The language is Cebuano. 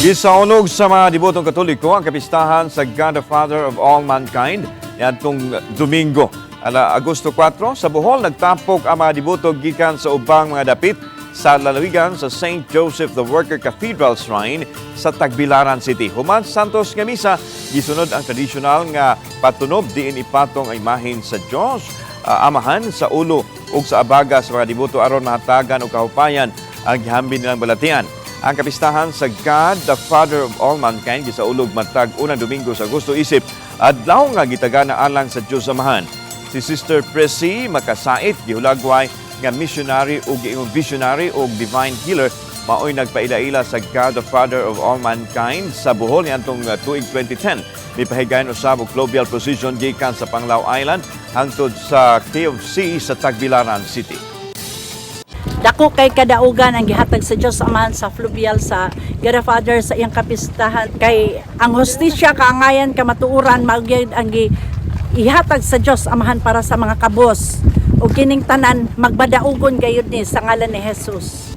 Gisaulog sa mga debotong Katoliko ang kapistahan sa God the Father of All Mankind niadtong Domingo. Ala Agosto 4, sa Bohol, nagtapok ang mga deboto gikan sa ubang mga dapit sa lalawigan sa St. Joseph the Worker Cathedral Shrine sa Tagbilaran City. Human Santos nga misa, gisunod ang tradisyonal nga patunob diin ipatong ang imahen sa Diyos Amahan sa ulo ug sa abaga sa mga deboto aron mahatagan og kahupayan ang gihambin nilang balatian. Ang kapistahan sa God, the Father of All Mankind, gisaulog matag unang Domingo sa Agosto isip adlaw nga gitagana alang sa Dios Amahan. Si Sister Pressy Makasait, gihulagway nga missionary ug giingong visionary ug divine healer, maoy nagpaila-ila sa God the Father of All Mankind sa Bohol niadtong tuig 2010. Mipahigayon usab og fluvial procession gikan sa Panglao Island hangtod sa KFC sa Tagbilaran City. Dako kay kadaugan ang gihatag sa Dios Amahan sa fluvial sa God the Father sa iyang kapistahan kay ang hustisya, kaangayan, kamatuoran mao gyud ang ihatag sa Dios Amahan para sa mga kabos ug kining tanan magbadaugon gayud ni sa ngalan ni Jesus.